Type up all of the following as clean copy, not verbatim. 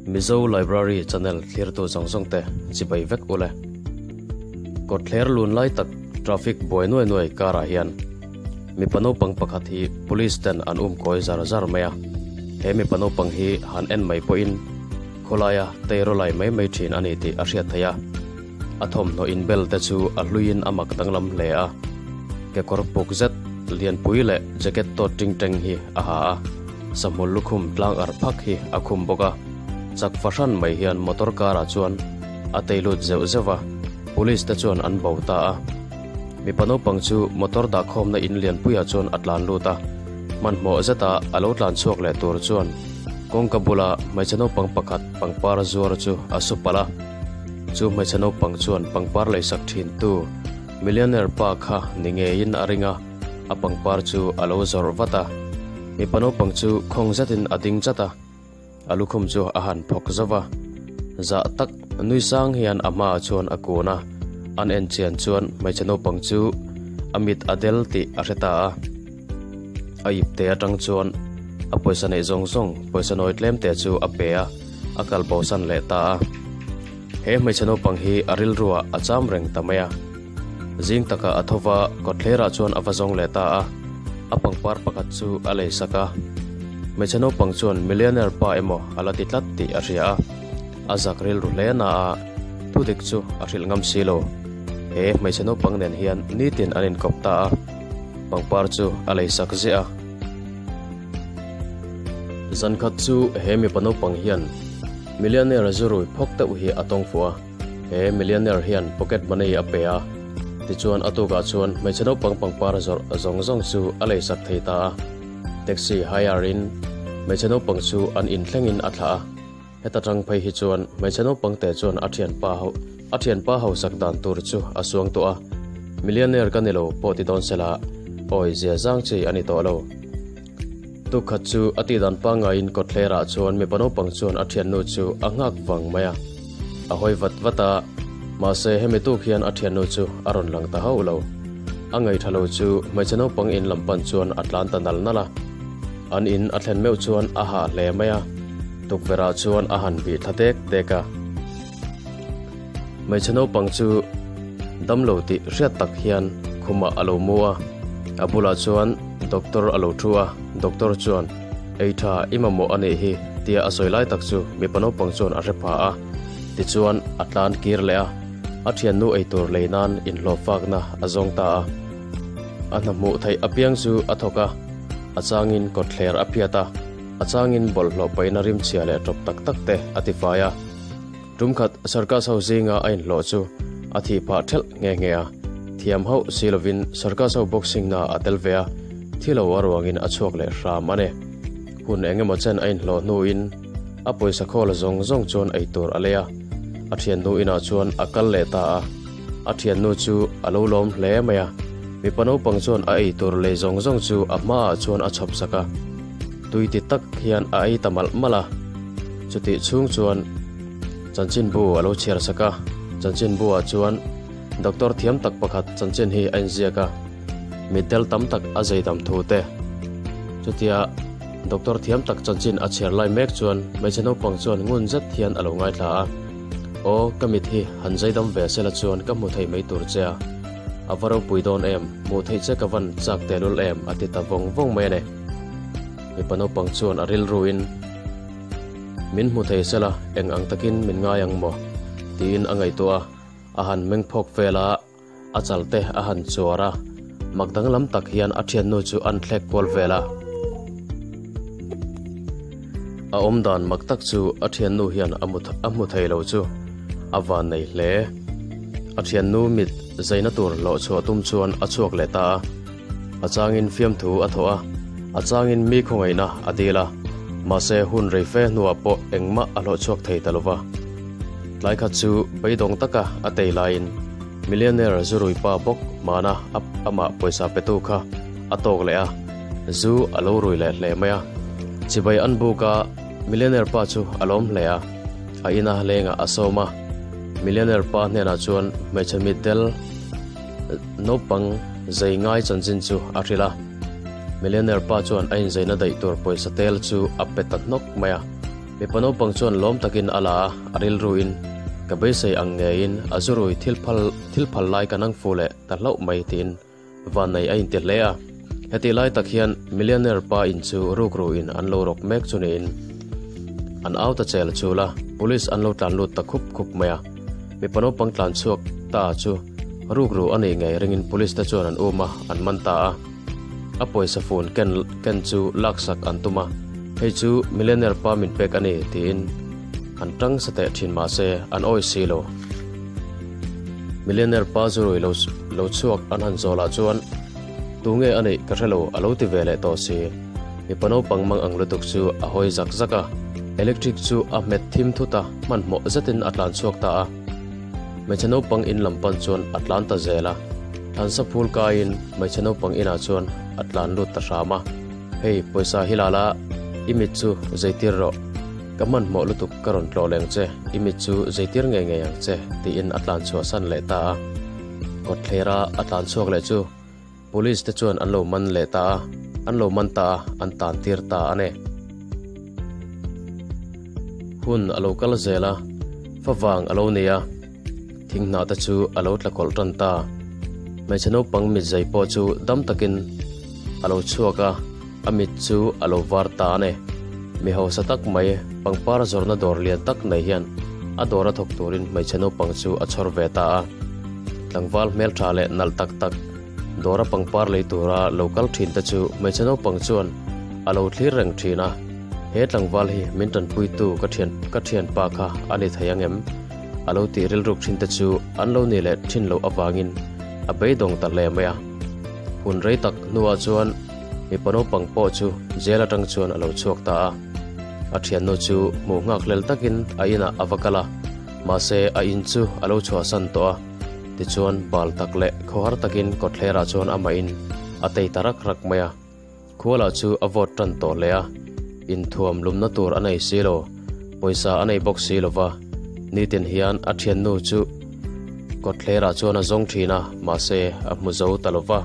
Mizo Library channel thlirtu zawng zawng te chibai vek ule. Kawtthler lun lai tak traffic buai nuai nuai karah hian mipa naupang pakhat hi police ten an um kawi zar zar mai a. He mipa naupang hi han en mai pawhin khawlaia teiraw lai mai mai thin a ni tih a hriat theih a. A thawmhnaw inbel te chu a hluiin a mak danglam hle a. Kekawr puk zet lianpui leh jacket tawt ting teng hi a ha a, sahmul lukhum tlang ar phak hi a khum bawk a. Chak fahran mai hian motor car ah chuan a tei lut zeuh zeuh va, police te chuan an bo ta a. Mipa naupang chu motor dahkhawmna in lianpuiah chuan a tlan lut a, hmanhmawh zeta a lo tlan chhuak leh tur chuan kawngka bula hmeichhe naupang pakhat pangpar zuar chu a su palh a. Chu hmeichhe naupang chuan pangpar leisak thintu millionaire pa kha ni ngeiin a ring a, a pangpar chu a lo zawrh vat a. Mipa naupang chu khawng zetin a ding chat a. A lukhum chu a han phawk zauh a, zah tak nui sang hian a hmaah chuan a kun a, an en chian chuan hmeichhe naupang chu a mit a del tih a hre ta a. A ip te atang chuan a pawisa neih zawng zawng pawisa nawi tlem te chu a pe a, a kal bosan leh ta a. He hmeichhe naupang hi a rilruah a cham reng ta mai a. Zing takah a tho va, kawtthlerah chuan a va zawng leh ta a, a pangpar pakhat chu a lei sak a. Hmeichhe naupang chuan millionaire pa emaw a la ti tlat tih a hria a, a zak rilru hle na a, thudik chu a hrilh ngam si lo. He hmeichhe naupang nen hian nitin an inkawp ta a, pangpar chu a lei sak ziah a. Zankhat chu he mipa naupang hian millionaire zurui phawk deuh hi a tawng fuh a. He millionaire hian pocket money a pe a, tichuan a tukah chuan hmeichhe naupang pangpar zawrh zawng zawng chu a leisak thei ta a. Taxi hire in hmeichhe naupang chu an in thlengin a thlah a, heta tang phei hi chuan hmeichhe naupang te chuan a thianpa ho a thianpa hausak dan tur chu a suang tawh a, millionaire ka ni lo pawh ti dawn sela awi zia zang chi a ni tawh lo. Tukhat chu a tihdan pangaiin kawtthlerah chuan mipa naupang chuan a thiannu chu a nghak vang mai a. A hawi vat vat a, mahse hemi tuk hian a thiannu chu a rawn lang ta hauh lo. A ngaihtha lo chu hmeichhe naupang in lam pan chuan a tlan ta nal nal a. An in a thlen meuh chuan a hah hle mai a, tukverhah chuan a han bih thla dek dek a. Hmeichhe naupang chu damlo tih hriat tak hian khumah a lo mu a, a bulah chuan doctor a lo thu a, doctor chuan ei tha i mamawh a nih hi tia a sawi lai tak chu mipa naupang chuan a hre pha a, tichuan a tlan kir leh a, a thiannu eitur lei nan inhlawhfakna a zawng ta a. A hna hmuh theih apiang chu a thawk a, a changin kawtthler a phiat a, a changin bawlhhlawh paihna rimchhia leh tawp tak tak te a tifai a. Tumkhat circus ho zinga a inhlawh chu a thih phah thelh nghe nghe a, thiam hauh si lovin circus ho boxing na a tel ve a, thi lo a ruangin a chhuak leh hram a ni. Hun eng emaw chen a inhlawh hnuin a pawisa khawl zawng zawng chuan eitur a lei a, a thiannu inah chuan a kal leh ta a, a thiannu chu a lo lawm hle mai a, mipa naupang chuan a eitur lei zawng zawng chu a hmaah chuan a chhawp sak a, tui ti tak hian a ei ta malh malh a. Chutih chhung chuan chanchinbu a lo chhiar sak a, chanchinbu-ah chuan doctor thiam tak pakhat chanchin hi a inziak a, mitdel tam tak a zei dam thu te. Chutia doctor thiam tak chanchin a chhiar lai mek chuan hmeichhe naupang chuan ngun zet hian a lo ngaithla a, Aw, ka mit hi han zei dam ve sela chuan ka hmu thei mai tur che a, a va ropui dawn em, hmuh theih che ka van chak tehlul em a ti ta vawng vawng mai a ni. Mipa naupang chuan a rilruin, Min hmu thei sela, eng ang takin min ngai ang maw? tiin a ngaihtuah a, a han meng phawk vel a, a chal te a han chuar a, mak danglam tak hian a thiannu chu an thlek kual vel a. A awmdan mak tak chu a thiannu hian a a hmu thei lo chu a van nei hle. A thiannu mit zaina tur hlawh chhuah tum chuan a chhuak leh ta a. A changin fiamthu a thawh a, a changin mi khawngaihna a dil a, mahse hun rei fe hnuah pawh engmah a hlawh chhuak thei ta lo va. Tlai khat chu beidawng taka a tei laiin millionaire zurui pa bawk hmana amah pawisa petu kha a tawk leh a, zu a lo rui leh hle mai a. Chibai an buk a, millionaire pa chu a lawm hle a, a ina lengah a sawm a. Millionaire pa hnenah chuan hmeichhe mitdel Naupang zei ngai chanchin chu a hrilh a, millionaire pa chuan a inzeina daih tur pawisa tel chu a pe ta hnawk mai a. Mipa naupang chuan lawm takin a la a, a rilruin, Ka beisei ang ngeiin a zurui thil phal thil phal lai ka nang fu leh ta hlauh mai tiin vannei a inti hle a. Hetih lai tak hian millionaire pa in chu rukruin an lo rawk mek chu niin an au ta chel chul a, police an lo tlan lut ta khup khup mai a. Mipa naupang tlan chhuak ta chu rukru a nih ngei ringin police te chuan an um a, an man ta a. A pawisa fun ken ken chu laksak an tum a, hei chu millionaire pa min pek a ni tiin an tang sa teh thin mahse an awi si lo. Millionaire pa zurui lo lo chhuak an han zawlah chuan tunge a neih ka hrelo a lo ti ve leh tawh si. Mipa naupang mang ang lutuk chu a hawi zak zak a, electric chu a hmet thim thut a, hmanhmawh zetin a tlan chhuak ta a. Hmeichhe naupang in lam pan chuan a tlan ta zel a, thlansa phul kaiin hmeichhe naupang inah chuan a tlan lut ta hram a. Hei, pawisa hi la la, i mit chu zeitir rawh. Ka hmanhmawh lutuk ka rawn tlawh leng che, i mit chu zeitir ngei ngei ang che, tiin a tlan chhuah san leh ta a. Kawtthlera a tlan chhuak leh chu Police te chuan an lo man leh ta a, an lo man ta a, an tan tir ta a ni. Hun a lo kal zel a, favang a lo nei a, thing hnah te chu a lo tla kawlh tan ta. Hmeichhe naupang mit zai pawh chu dam takin a lo chhuak a, a mit chu a lo var ta a ni. Mi hausa tak mai, pangpar zawrhna dawr lian tak nei hian a dawr a thawk turin hmeichhe naupang chu a chhawr ve ta a. Tlangval hmeltha leh nalh tak tak dawra pangpar lei tura lo kal thin te chu hmeichhe naupang chuan a lo thlir reng thin a, He tlangval hi min tanpuitu ka thian ka thianpa kha a ni thei ang em? A lo tih rilruk thin te chu an lo ni leh thin loh avangin a beidawng ta hle mai a. Hun rei tak hnuah chuan mipa naupang pawh chu jail atang chuan a lo chhuak ta a. A thiannu chu hmuh nghak hlel takin a inah a va kal a, mahse a in chu a lo chhuahsan tawh a. Tichuan bal tak leh khawhar takin kawtthlerah chuan amahin a tei ta rak rak mai a. Khuala chu a vawt tan tawh hle a, inthuam lumna tur a nei si lo, pawisa a nei bawk si lo va, nitin hian a thiannu chu kawtthlerah chuan a zawng thin a, mahse a hmu zo ta lo va.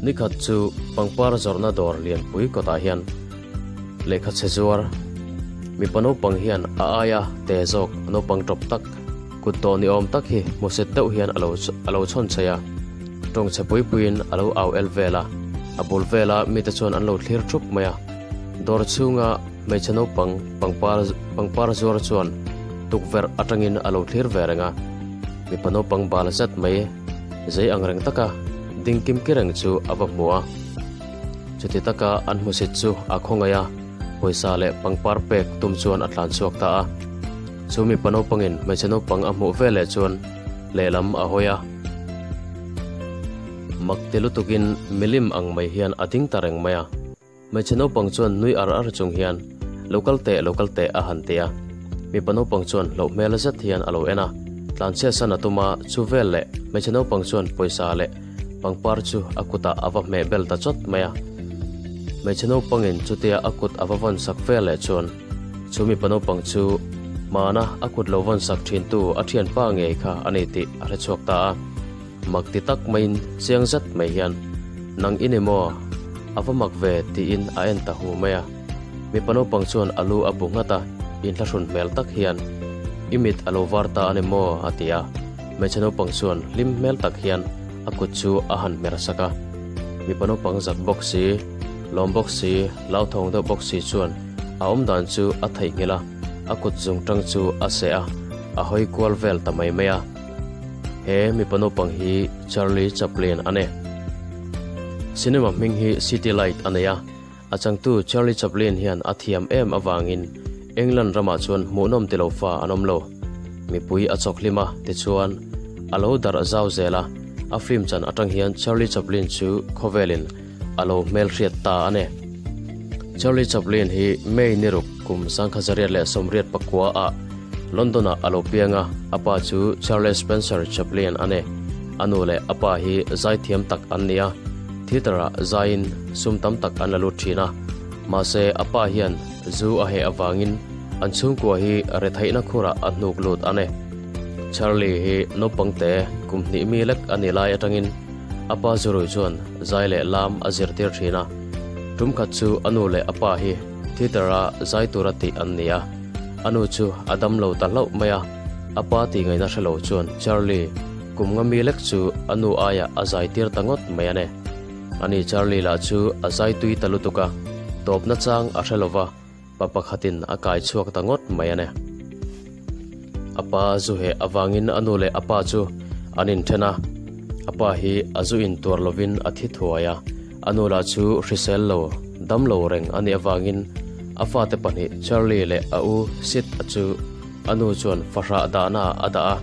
Nikhat chu pangpar zawrhna dawr lianpui kawtah hian lehkha chhe zuar mipa naupang hian a aia te zawk naupang tawp tak kut tawh ni awm tak hi hmusit deuh hian a lo a lo chhawn chei a, tawng chhe pui puiin a lo au el vel a, a bul vela mite chuan an lo thlir thup mai a, dawr chhunga hmeichhe naupang pangpar pangpar zuar chuan tukverh atangin a lo thlir ve reng a, mipa naupang bal zet mai zei ang reng taka ding kim ki reng chu a va hmu a. Chuti taka an hmusit chu a khawngaih a, pawisa leh pangpar pek tum chuan a tlan chhuak ta a. Chu mipa naupangin hmeichhe naupang a hmuh veleh chuan lehlam a hawi a. Mak ti lutukin milim ang mai hian a ding ta reng mai a. Hmeichhe naupang chuan nui ar ar chung hian, Lo kal teh, lo kal teh a han ti a. Mipa naupang chuan hlauh hmel zet hian a lo en a. Tlanchhiat san a tum a, chu vel leh hmeichhe naupang chuan pawisa leh pangpar chu a kutah a va hmeh bel ta chawt mai a. Hmeichhe naupangin chutia a kut a va vawn sak vel leh chuan chu mipa naupang chu hmana a kut lo vawn sak thintu a thianpa ngei kha a ni tih a hrechhuak ta a. Mak ti tak maiin chiang zet mai hian, Nang i ni maw? A va mak ve tiin a en ta hu mai a. Mipa naupang chuan a lu a bu nghat a, inthlahrun hmel tak hian, I mit a lo var ta a ni maw? a ti a. Hmeichhe naupang chuan hlim hmel tak hian a kut chu a han hmer sak a. Mipa naupang zak bawk si, lawm bawk si, lauthawng deuh bawk si chuan a awmdan chu a theihnghilh a, a kut zungtang chu a seh a, a hawi kual vel ta mai mai a. He mipa naupang hi Charlie Chaplin a ni. Cinema hming hi City Light a nei a, a changtu Charlie Chaplin hian a thiam em avangin England ramah chuan hmuhnawm ti lo fa an awm lo. Mipui a chawk hlim a, tichuan a lo darh zau zel a, a film chan atang hian Charlie Chaplin chu khawvelin a lo hmelhriat ta a ni. Charlie Chaplin hi May ni ruk kum 1989 ah London-ah a lo piang a, a pa chu Charles Spencer Chaplin a ni. A nu leh a pa hi zaithiam tak an ni a, theatre-ah zaiin sum tam tak an la lut thin a. Mahse, a pa hian zu a heh avangin an chhungkua hi retheihna khurah a hnuk lut a ni. Charlie hi naupang te kum hnih mi lek a ni lai atangin a pa zurui chuan zai leh lam a zirtir thin a. Tum khat chu a nu leh a pa hi. Theatre-a zai tura tih an ni a. A nu chu a dam lo ta hlauh mai a, a pa tih ngaihna hre lo chuan Charlie kum nga mi lek chu a nu aiah a zai tir ta ngawt mai a ni. Ani Charlie lah chu a zai tui ta lutuk a, tawpna chang a hre lo va, pa pakhatin a kai chhuak ta ngawt mai a ni. A pa zu heh avangin a nu leh a pa chu an inthen a, a pa hi a zu intuar lovin a thi thuai a, a nu lah chu hrisel lo, dam lo reng a nih avangin a fate pahnih Charlie leh a u Sid a chu a nu chuan fahrah dahna ah a dah a.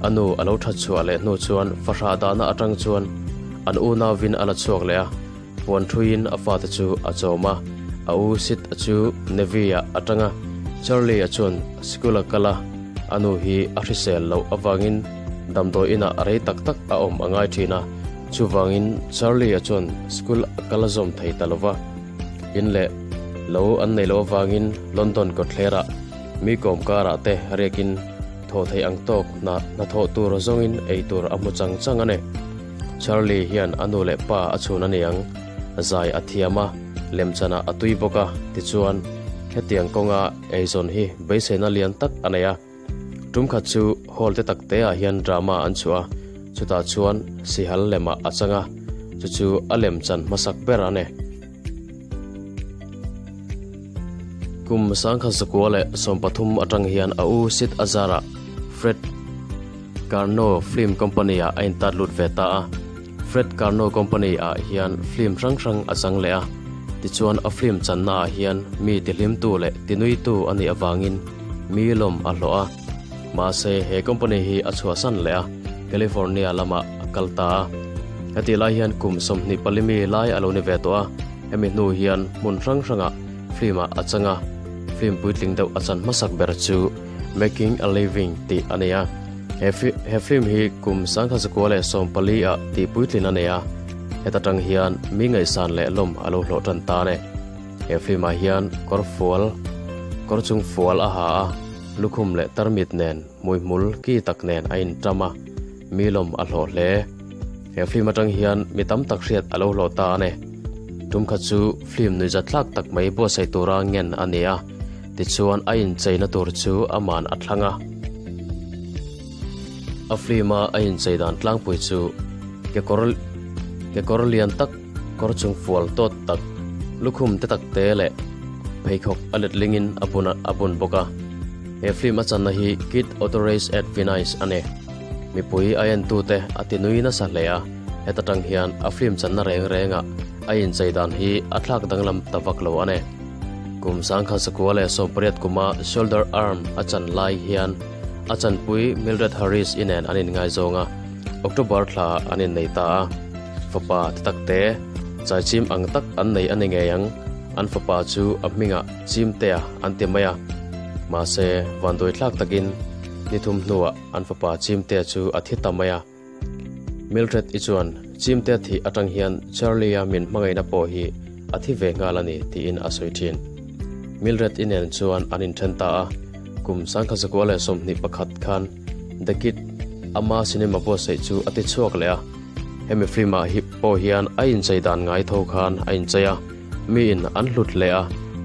A nu a lo that chhuah leh hnu chuan fahrah dahna atang chuan an unauvin a la chhuak leh a, Puan thuiin a fate chu a chawm a, a u Sid a chu Navy-ah a tang a, Charlie-a chuan sikul a kal a, a nu hi a hrisel loh avangin damdawi inah rei tak tak a awm a ngai thin a, chuvangin Charlie-a chuan sikul a kal a zawm thei ta lo va. In leh lo an nei loh avangin London kawtthlerah mi kawm karah te riakin thawh theih ang tawk hna hnathawh tur zawngin ei tur a hmu chang chang a ni. Charlie hian a nu leh pa a chhun a ni ang, zai a thiam a, lemchanah a tui bawk a, tichuan hetiang kawnga eizawn hi beiseina lian tak a nei a. Tum khat chu hall te tak teah hian drama an chhuah a, chutah chuan sihal lemah a chang a, chu chu a lemchan hmasak ber a ni. Kum sangkhat zakua leh 30 atang hian a u Sid Azar-ah Fred Karno Film Company-ah a intat lut ve ta a. Fred Karno Company-ah hian film hrang hrang a chang leh a. Tichuan a film channaah hian mi tihlimtu leh tinuitu a nih avangin mi lawm a hlawh a. Mahse he company hi a chhuahsan leh a, California lamah a kal ta a. Hetih lai hian kum 24 mi lai a lo ni ve tawh a, hemi hnu hian hmun hrang hrangah film-ah a chang a, film puitling deuh a chan hmasak ber chu Making a Living tih a ni a. He he film hi kum 1914 ah tih puitlin a nei a, heta tang hian mi ngaihsan leh lawm a lo hlawh tan ta a ni. He film ah hian kawr fual kawr chung fual a ha a, lukhum leh tarmit nen hmuihmul ki tak nen a inṭam a, mi lawm a hlawh hle. He film atang hian mi tam tak hriat a lo hlawh ta a ni. Tum khat chu film nuihzatthlak tak mai buatsaih tura ngen a ni a, tichuan a incheina tur chu aman a thlang a. A film a a inchei dan tlangpui chu kekawr kekawr lian tak, kawr chung fual tawt tak, lukhum te tak te leh pheikhawk a letlingin a bun a bun bawk a. He film a channa hi Kid Auto Race at Venice a ni. Mipui a entute a ti nui nasa hle a, heta tang hian a film channa reng rengah a inchei dan hi a thlak danglam ta vak lo a ni. Kum 1918 kuma Shoulder Arm a chan lai hian a chanpui Mildred Harris i nen an inngaizawng a, October thla an innei ta a. Fapa ti tak te, chaichim ang tak an nei a ni ngei ang, an fapa chu a hmingah Chimtea an ti mai a. Mahse, vanduaithlak takin ni thum hnuah an fapa Chimtea chu a thi ta mai a. Mildred i chuan, Chimtea thih atang hian Charlie-a min hmangaihna pawh hi a thi ve nghal a ni, tiin a sawi thin. Mildred i nen chuan an inthen ta a, kum 1921 khan The Kid ama cinema buatsaih chu a ti chhuak leh a. Hemi film-ah hi pawh hian a inchei dan ngai tho khan a inchei a, miin an hlut leh a,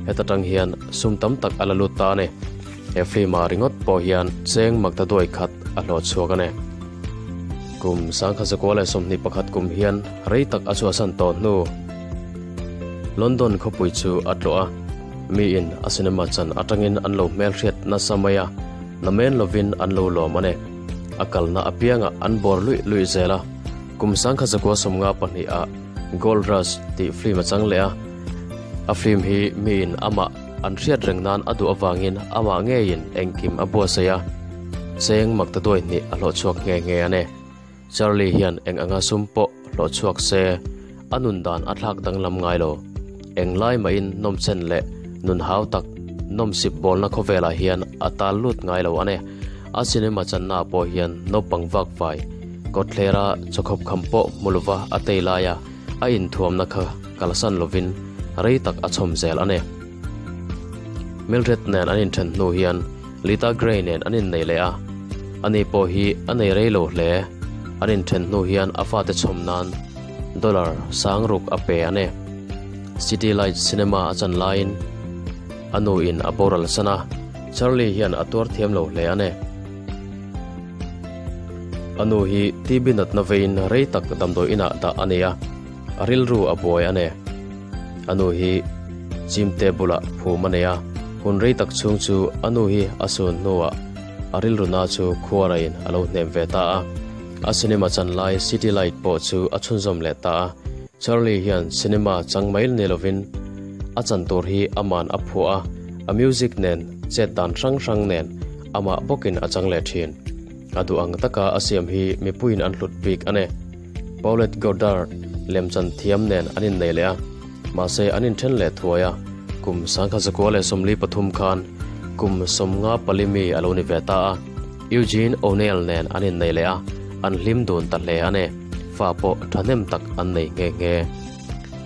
heta tang hian sum tam tak a la lut ta a ni. He film-ah ringawt pawh hian cheng makta duai khat a hlawh chhuak a ni. Kum 1921 kum hian rei tak a chhuahsan tawh hnu London khawpui chu a tlawh a, miin a cinema chan atangin an lo hmelhriat nasa mai a, namen lovin an lo lawm a ni. A kalna apiangah an bawr luih luih zel a, kum 1952 ah Gold Rush tih film a chang leh a, a film hi miin amah an hriat reng nan a duh avangin amah ngeiin engkim a buatsaih a, cheng makta duai hnih a hlawh chhuak nghe nghe a ni. Charlie hian eng anga sum pawh hlawh chhuak se, a nun dan a thlak danglam ngai lo. Eng lai mahin nawmchen leh nun hau tak nawmsip bawlna khawvelah hian a tal lut ngai lo a ni. A cinema channa ah pawh hian naupang vak vai kawtthlera chawkhawp kham pawh hmu lova a tei laia a inthuamna kha kalsan lovin rei tak a chhawm zel a ni. Mildred nen an inthen hnu hian Lita Gray nen an innei leh a, ani pawh hi a nei rei lo hle. An inthen hnu hian a fate chhawm nan dollar sang ruk a pe a ni. City Lights Cinema a chan laiin. A nu in a boral san a, Charlie hian a tuar thiam lo hle a ni. A nu hi TB natna veiin rei tak damdawi inah dah a ni a, a rilru a buai a ni. A nu hi chimte bulah phum a nei a, hun rei tak chhung chu a nu hi a sun hnuah a rilru na chu khuaraiin a lo hnem ve ta a. A cinema chan lai City Light pawh chu a chhunzawm leh ta a. Charlie hian cinema chang mai ni lovin a chan tur hi aman a phuah a, a music nen chet dan hrang hrang nen amah bawkin a chang leh thin. A duh ang taka a siam hi mipuiin an hlut bik a ni. Paulette Goddard lemchan thiam nen an innei leh a, mahse an inthen leh thuai a, kum 1943 khan kum 54 mi a lo ni ve ta a, Eugene O'Neill nen an innei leh a, an hlim dun ta hle a ni. Fa pawh thahnem tak an nei nghe nghe.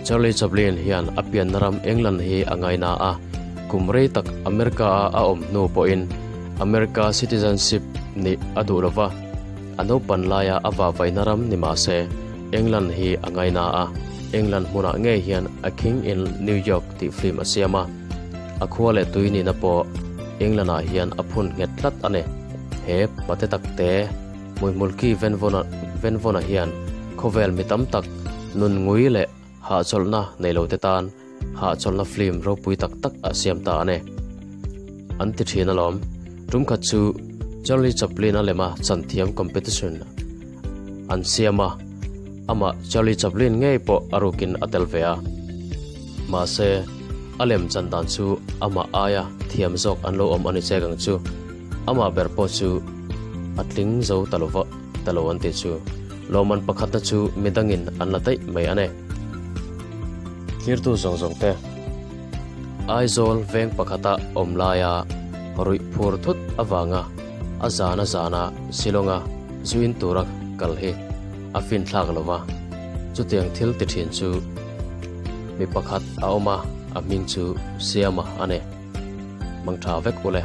Charlie Chaplin hian a pianna ram England hi a ngaina a, kum rei tak America-a a awm hnu pawhin America citizenship nih a duh lova, a naupan laia a vahvaihna ram ni mah se England hi a ngaina a, England hmunah ngei hian A King in New York tih film a siam a, a khua leh tui nihna pawh England-ah hian a phun nghet tlat a ni. He pate takte. Hmuihmulki Venvona hian khawvel mi tam tak nun ngui leh hahchawlhna nei lote tan hahchawlhna film ropui tak tak a siam ta a ni. An ti thin alawm. Tum khat chu Charlie Chaplin-a lema chanthiam competition an siam a, amah Charlie Chaplin ngei pawh a rukin a tel ve a. Mahse, a lem chan dan chu amah aia thiam zawk an lo awm a ni chek ang chu. Amah ber pawh chu a tling zo ta lo va ta lo an tih chu lawmman pakhatna chu midangin an la daih mai a ni. Thirtu zawng zawng te Aizawl veng pakhata awm laia ruih phur thut avanga a zana zana Shillonga zuin tura kal hi a finthlak lo va, chutiang thil ti thin chu mi pakhat a awm a, a hming chu Siama a ni. Mangtha vek ule.